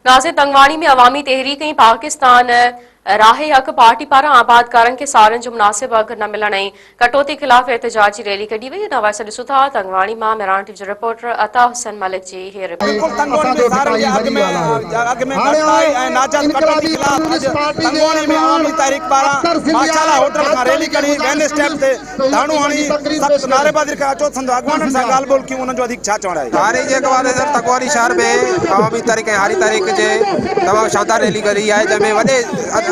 ناظر تنگواڻي ۾ عوامي تحريڪ ۽ پاڪستان راهي حق پارٽي پاران آبادگارن کي سارين جو مناسب اگهه نه ملڻ ۽ ڪٽوتي خلاف احتجاجي ريلي ڪڍي وئي. ان حوالي سان ڏسون ٿا تنگواڻي مان مهراڻ ٽي وي جو رپورٽر عطا حسين ملڪ جي هي رپورٽ. بلڪل تنگواڻي ۾ سارين جي اگهه ۾ اگهه ۾ گهٽتائي ۽ ناجائز ڪٽوتي خلاف اڄ تنگواڻي ۾ عوامي تحريڪ پاران ماشاءالله هوٽل کان ريلي ڪڍي وين اسٽيپ تي ڌرڻو هڻي سخت نعريبازي ڪري اچو ته سندس اڳواڻن سان ڳالهه ٻولهه ڪيون انهن جو وڌيڪ ڇا چوڻ آهي. هاري جي اڳواڻي سر تنگواري شهر ۾ عوامي تحريڪ ۽ هاري تحريڪ جي تمام شاندار ريلي ڪڍي آهي جنهن ۾ وڏي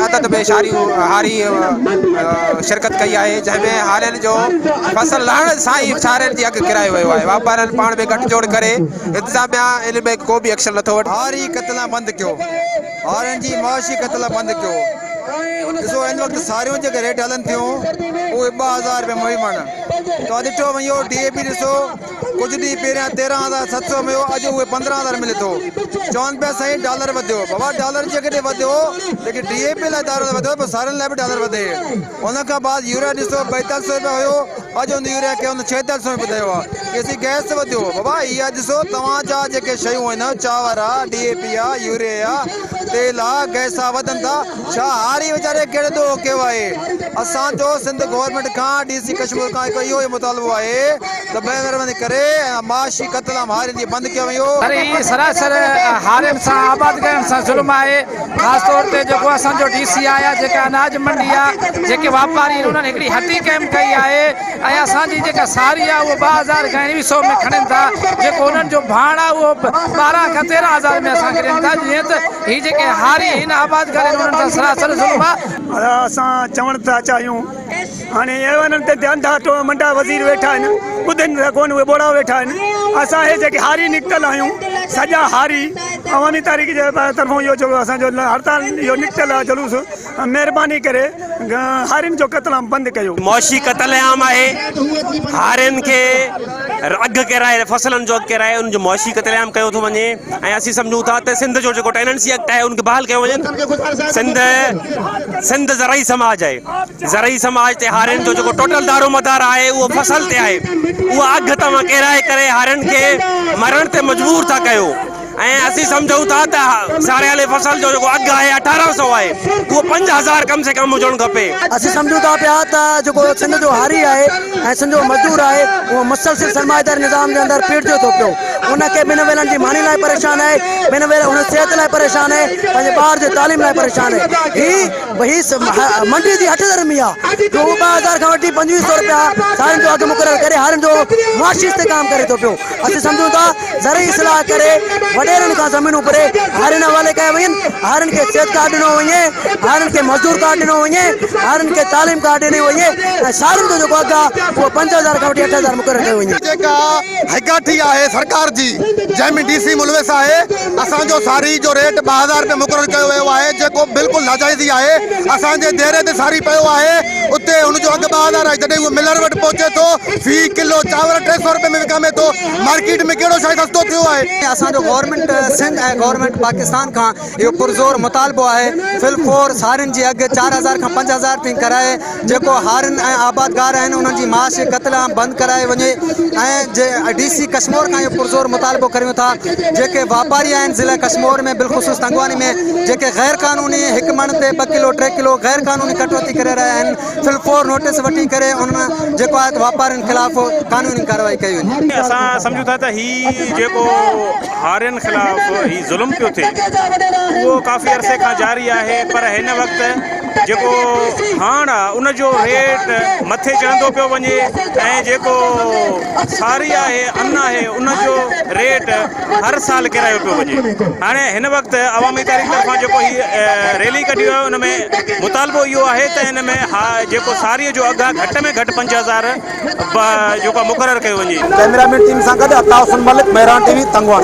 عدد ۾ شهري هاري شرڪت ڪئي آهي جنهن ۾ هارين جو فصل لهڻ سان ئي شهرين جي اگهه ڪيرايو ويو آهي واپارين پاڻ ۾ ڳٺ جوڙ ڪري انتظاميا ان ۾ ڪو به ايڪشن نٿو وٺي. هاري قتل بند ڪيو هارين جي معاشي قتل بند ڪيو. ڏسو هن وقت ساريون جيڪي ريٽ هلن ٿيون اهي 2000 روپيه مئي مڻ توهان ڏٺو وڃو ڊي اي پي ڏسو ڪجهه ڏينهن پهريان 13700 ۾ هو اڄ اهي 15000 ملي ٿو چون پيا سائين ڊالر وڌيو بابا ڊالر جيڪڏهن وڌيو جيڪي ڊي اي پي لاء ڊالر وڌيو پوء سارين لاء به ڊالر وڌي ان کان بعد يوريا ڏسو 4200 روپيا هيو اڄ ان يوريا کي ان 4600 ۾ ٻڌايو آهي ڪي سي گئس وڌيو بابا اها ڏسو توهان جا جيڪي شيون آهن چانور آ ڊي اي پي آ يوريا آ تيل آ گئس آ وڌن ٿا ڇا هاري ويچاري ڪهڙو ڏوهه ڪيو آهي اسان جو سنڌ گورنمينٽ کان ڊي سي ڪشمور کان هڪ اهو ئي مطالبو آهي ته مهرباني ڪري ۽ معاشي قتل عام هارين جي بند ڪيو ويو. پر هي سراسر هارين سان آبادگارن سان ظلم آهي خاص طور تي جيڪو اسان جو ڊي سي آهي جيڪا اناج منڊي آهي جيڪي واپاري آهن انهن هڪڙي هٽي قائم ڪئي آهي ۽ اسان جي جيڪا ساري آهي اهو 2000 کان 19 سو ۾ کڻن ٿا جيڪو انهن جو ڀاڻ آهي اهو 12 کان 13 هزار ۾ اسان کي ڏين ٿا جيئن ته هي جيڪي هاري آهن آبادگار آهن انهن سان سراسر ظلم آهي. اسان چوڻ ٿا چاهيون هاڻي ايوانن تي انڌا منڊا وزير ويٺا آهن ٻڌن ته ڪونه اهي ٻوڙا ويٺا آهن اسان هي جيڪي هاري نڪتل آهيون سڄا هاري عوامي تحريڪ جي طرفون اهو جيڪو اسان جو هڙتال اهو نڪتل آهي جلوس مهرباني ڪري هارين جو قتل عام بند ڪيو. معاشي قتل عام آهي هارين کي اگهه ڪيرائي فصلن جو اگهه ڪيرائي انهن جو معاشي قتل عام ڪيو ٿو وڃي ۽ اسين سمجهون ٿا ته سنڌ جو جيڪو ٽيننسي ايڪٽ آهي ان کي بحال ڪيو وڃي سنڌ سنڌ زرعي سماج آهي زرعي سماج تي هارين جو جيڪو ٽوٽل دارو مدار آهي اهو فصل تي آهي اها اگهه توهان ڪيرائي ڪري هارين کي مرڻ تي مجبور ٿا ڪيو ۽ اسين سمجهون ٿا ته ساريالي فصل جو جيڪو اگهه آهي 18 سو آهي اهو 5000 ڪم سي ڪم هجڻ کپي. اسين سمجهون ٿا پيا ته جيڪو سنڌ جو هاري آهي ۽ سنڌ جو مزدور آهي اهو مسلسل سرمائيداري نظام جي اندر پيڙجي ٿو پيو ان کي ٻن ويلن جي ماني لاء پريشان آهي ٻن ويل ان صحت لاء پريشان آهي پنهنجي ٻار جي تعليم لاء پريشان آهي هي هي منڊي جي هٺ ڌرمي آهي جو هو 2000 کان وٺي 25 سو رپيا سارين جو اگهه مقرر ڪري هارين جو معاشي استحڪام ڪري ٿو پيو اسين سمجهون ٿا زرعي اصلاح ڪري وڏيرن کان زمينون ڦري هارين حوالي ڪيا وڃن، هارين کي صحت ڪارڊ ڏنو وڃي، هارين کي مزدور ڪارڊ ڏنو وڃي، هارين کي تعليم ڪارڊ ڏني وڃي ۽ سارين جو جيڪو اگهه آهي اهو 5000 کان وٺي 8000 مقرر ڪيو وڃي. جيڪا هيڪاٺي آهي سرڪار جي جنهن ۾ ڊي سي ملوث آهي اسان جو ساري جو ريٽ 2000 رپيا مقرر ڪيو ويو آهي جيڪو بلڪل ناجائزي آهي اسان جي ديري تي ساري پيو آهي اتي ان جو اگهه 2000 آهي جڏهن اهو ملر وٽ پهچي ٿو في ڪلو چانور 300 رپئي ۾ وڪامي ٿو مارڪيٽ ۾ ڪهڙو شيء سستو ٿيو آهي. اسان جو گورنمينٽ سنڌ ۽ گورنمينٽ پاڪستان کان اهو پرزور مطالبو آهي فل فور سارين جي اگهه 4000 کان 5000 تائين ڪرائي جيڪو هارين ۽ آبادگار آهن انهن جي معاشي قتل عام بند ڪرائي وڃي ۽ جي ڊي سي ڪشمور کان اهو پرزور مطالبو ڪريون ٿا جيڪي واپاري آهن ضلع ڪشمور ۾ بالخصوص تنگواني ۾ جيڪي غير قانوني هڪ مڻ تي 2 ڪلو 3 ڪلو غير قانوني ڪٽوتي ڪري رهيا آهن فل فور نوٽيس وٺي ڪري انهن جيڪو آهي ته واپارين خلاف قانوني ڪارروائي ڪئي وڃي. اسان سمجهون ٿا ته هي جيڪو هارين خلاف هي ظلم پيو ٿئي اهو ڪافي عرصي کان جاري آهي پر هن وقت جيڪو هاڻ آهي ان جو ريٽ مٿي چڙهندو پيو وڃي ۽ جيڪو ساري آهي ان آهي ان جو ريٽ هر سال ڪيرايو پيو وڃي هاڻي هن وقت عوامي تحريڪ طرفان جيڪو هي ريلي ڪڍي ويو ان ۾ مطالبو اهو آهي ته ان ۾ جيڪو ساري جو اگهه گهٽ ۾ گهٽ 5000 جيڪو مقرر ڪيو وڃي. ڪئميرا مين ٽيم سان گڏ عطا حسين ملڪ، مهراڻ ٽي وي، تنگواڻي.